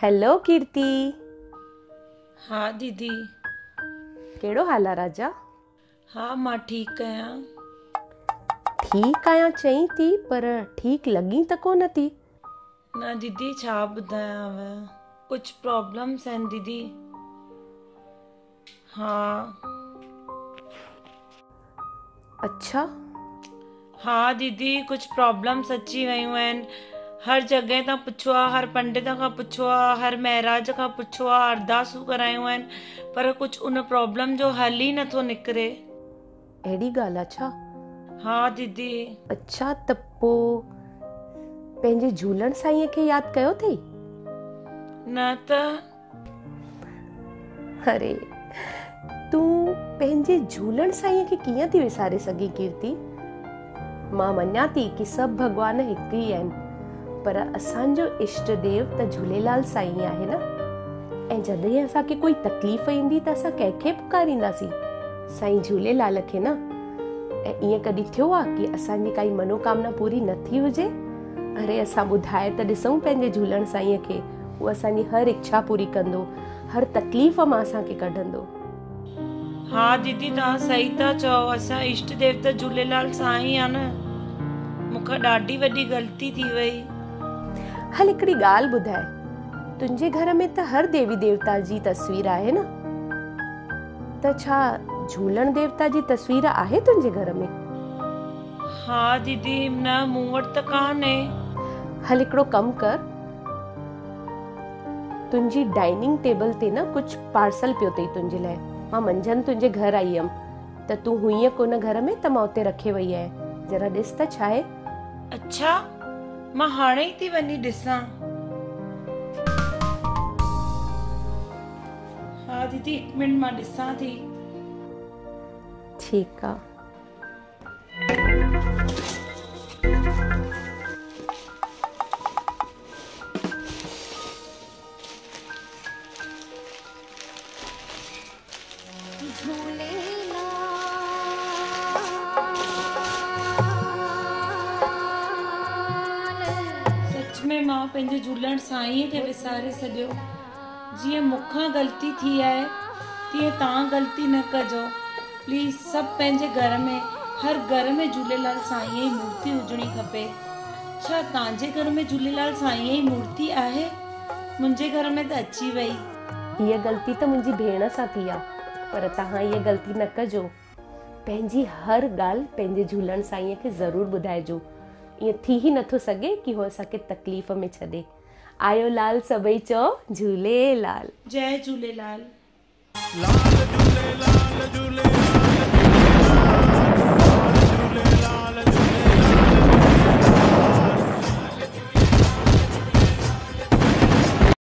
Hello कीर्ति। हा दीदी। कहिड़ो हाल आहे राजा? हा मां ठीकु आहियां। ठीकु आहियां चई थी पर ठीकु लॻी त कोन थी। न दीदी छा ॿुधायांव, कुझु प्रॉब्लम्स आहिनि दीदी। हा अच्छा। हा दीदी कुझु प्रॉब्लम्स अची वयूं आहिनि। हर जॻह तां पुछियो आहे, हर पंडित खां पुछियो आहे, हर महाराज खां पुछियो आहे, अरदासूं करायूं आहिनि, पर कुझु उन प्रॉब्लम जो हल ई नथो निकिरे। अहिड़ी ॻाल्हि आहे छा? हा दीदी। अच्छा त पोइ पंहिंजे झूलण साईंअ खे यादि कयो अथई? न त। अरे तूं पंहिंजे झूलण साईंअ खे कीअं थी विसारे सघीं कीर्ति? मां मञा थी की सभु भॻवान हिकु ई आहिनि, पर असांजो इष्ट देव त झूलेलाल साईं आहे न। ऐं जॾहिं असांखे कोई तकलीफ़ ईंदी त असां कंहिंखे पुकारींदासीं? साईं झूलेलाल खे न। ऐं ईअं कॾहिं थियो आहे की असांजी काई मनोकामना पूरी न थी हुजे? अरे असां ॿुधाए त ॾिसूं पंहिंजे झूलण साईंअ खे, उहो असांजी हर इच्छा पूरी कंदो, हर तकलीफ़ मां असांखे कढंदो। हा दीदी तव्हां सही था चओ, असां इष्ट देव त झूलेलाल साईं आहे न। मूंखां ॾाढी वॾी ग़लती थी वई। हल हिकिड़ी ॻाल्हि ॿुधाए, तुंहिंजे घर में त हर देवी देवता जी तस्वीर आहे न, त छा झूलण देवता जी तस्वीर आहे तुंहिंजे घर में? हा दीदी न, मूं वटि त कान्हे। हल हिकिड़ो कमु कर, तुंहिंजी डाइनिंग टेबल ते न कुझु पार्सल पियो अथई तुंहिंजे लाइ। मां मंझंदि तुंहिंजे घर आई हुयमि त तूं हुईअ कोन घर में, त मां उते रखे वई आहियां, ज़रा ॾिस त छा आहे। अच्छा मां हाणे ई थी वञी ॾिसां। हा दीदी हिकु मिंट मां ॾिसां थी। ठीकु आहे। सच में मां पंहिंजे झूलण साईंअ खे विसारे छॾियो। जीअं मूंखां ग़लती थी आहे तीअं तव्हां ग़लती न कजो प्लीज़। सभु पंहिंजे घर में, हर घर में झूलेलाल साईंअ जी मूर्ति हुजणी खपे। छा तव्हांजे घर में झूलेलाल साईंअ जी मूर्ति आहे? मुंहिंजे घर में त अची वई। हीअ ग़लती त मुंहिंजी भेण सां थी आहे, पर तव्हां हीअ ग़लती न कजो। पंहिंजी हर ॻाल्हि पंहिंजे झूलण साईंअ खे ज़रूरु ॿुधाइजो। ईअं थी ई नथो सघे की हो असांखे तकलीफ़ में छॾे। आयो लाल सभई चओ झूलेलाल। जय झूलेलाल। लाल झूलेलाल झूलेलाल।